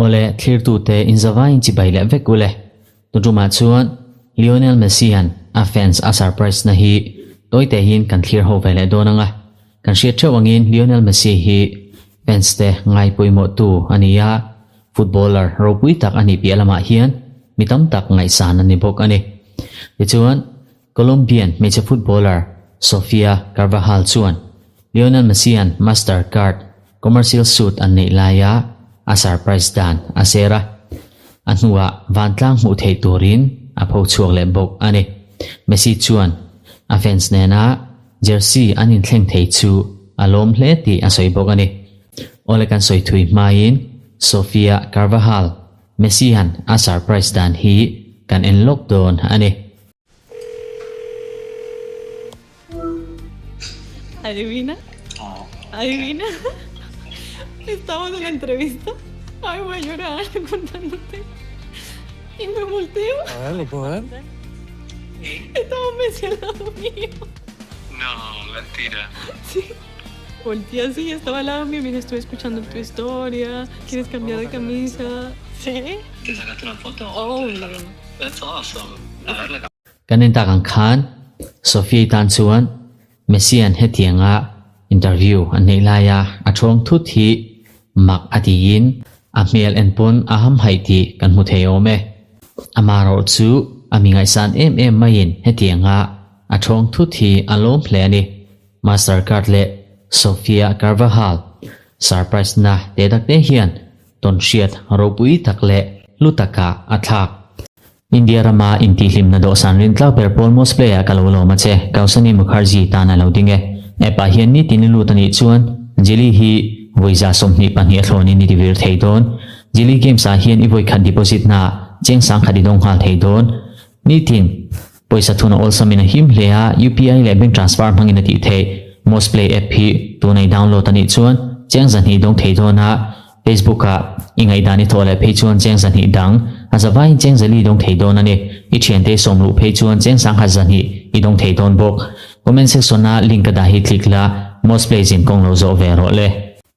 Awle, thlirtute inzavaiin chibai leh vek ule. Tun tumah chuan Lionel Messi-a'n a fans a surprise na hi tawi te hian kan thlir ho ve leh dawn ang a. Kan hriat theuh angin Lionel Messi hi fans te ngai pawimawh tu a ni a, footballer ropui tak a nih piah lamah hian mi tam tak ngaihsan a ni bawk a ni. Tichuan, Colombian hmeichhe footballer Sofia Carvajal chuan Lionel Messi-a'n Mastercard commercial suit an neih laia a surprise dan a share a, a hnuah vantlang hmuh theih turin a pho chhuak leh bawk a ni. Messi chuan a fans nena jersey an inthleng thei chu a lawm hle tih a sawi bawk a ni. Awle kan sawi thui hmain Sofia Carvajal Messi-a'n a surprise dan hi kan en lawk dawn a ni. Adivina. Adivina. Estamos en la entrevista. Ay, voy a llorar contándote. Y me volteo. A ver, ¿lo puedo ver? Estaba Messi al lado mío. No, mentira. Sí. Volteé así y estaba al lado mío y me dijo, estuve escuchando tu historia, ¿quieres cambiar de camisa? Sí. ¿Te sacaste una foto? Obvio. That's awesome. A ver la Kan en tak ang khan Sophia-i tan chuan Messi-a'n hetianga interview an neih laia a thawng thut hi mak a tiin a hmel en pawn a hamhaih tih kan hmu thei awm e. Amaherawh chu a mi ngaihsan em em maiin hetianga a thawng thut hi a lawm hle a ni. Mastercard leh Sofia Carvajal surprise na te tak te hian tawnhriat ropui tak leh hlu takah a thlak. India rama intihhlimna dawhsan rintlak ber pawl Most Play-ah ka lo lawm a che, Kausani Mukherjee tan a lo ding e. App-ah hian nitin i lut a nih chuan Jili hi vawi 22 a thlawnin i tivir thei dawn. Jili Games-ah hian i vawi khat deposit hnaah cheng sangkhat i dawng nghal thei dawn. Nitin pawisa thun a awlsamin a him hle a, UPI leh bank transfer hmangin a tih theih. Most Play app hi tuna i download a nih chuan cheng 200 dawng thei dawn a, Facebook-ah i ngaihdan i thawh leh phei chuan cheng 200 dang, a zavaiin cheng 400 dawng thei dawn a ni. I thiante i sawm luh phei chuan cheng 10 200 i dawng thei dawn bawk. Comment section-a link ka dah hi click la, Most Play zin kawng lo zawh ve rawh le.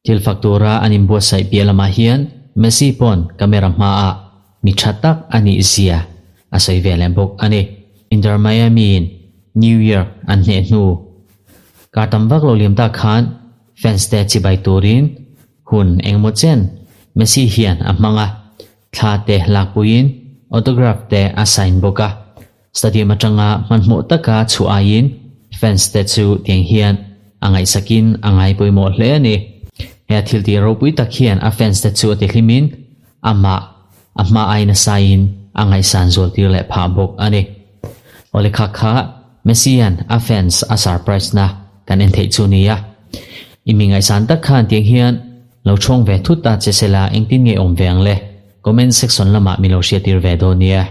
Thil fak tura an inbuatsaih piah lamah hian Messi pawn camera hmaah mi tha tak a nih zia a sawi ve leh bawk a ni. Inter Miami-in New York an hneh hnu kar tam vak lo liam tak khan fans te chibai turin Hun engemaw chen Messi hian a hmang a, thla te lakpuiin autograph te a sign bawk a. Stadium atanga hmanhmawh taka chhuah aiin fans te chu tiang hian a ngaihsakin a ngai pawimawh hle a ni. He thil tih ropui tak hian a fans te chu a tihlimin amah a hma ai nasaiin a ngaihsan zual tir leh phah bawk a ni. Awle kha kha Messi-a'n a fans a surprise na kan en theih chu nia. I mi ngaihsan tak khan tiang hian lo chhawng ve thut ta che sela engtin nge awm ve ang le? Comment section lamah min lo hriattir ve dawn nia.